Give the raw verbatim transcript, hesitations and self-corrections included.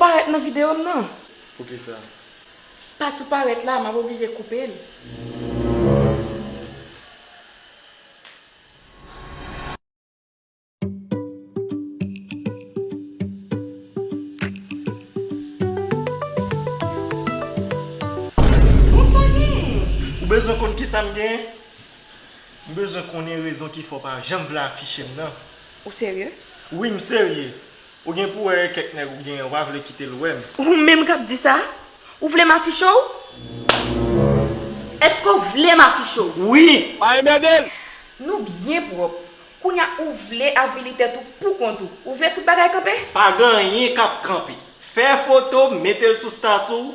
Parèt nan videyo m nan. Poukisa? Pati w parèt la, m ap oblije koupe l. Bonswa, gen. Ou bezwen konn kisa m gen? M bezwen konnen rezon ki fè w pa janm vle afiche m nan. Ou serye? Wi, m serye. Ou gen pou wè kèk nèg ou genyen, ou pa vle kite l wè m. Ou menm k ap di sa? Ou vle m afiche w? Èske w vle m afiche w? Wi! Pa enmède l! Nou byen pwòp. Kounye a ou vle avili tèt ou poukont ou. Ou vle tout bagay kanpe? Pa gen anyen k ap kanpe. Fè foto, mete l sou stati w,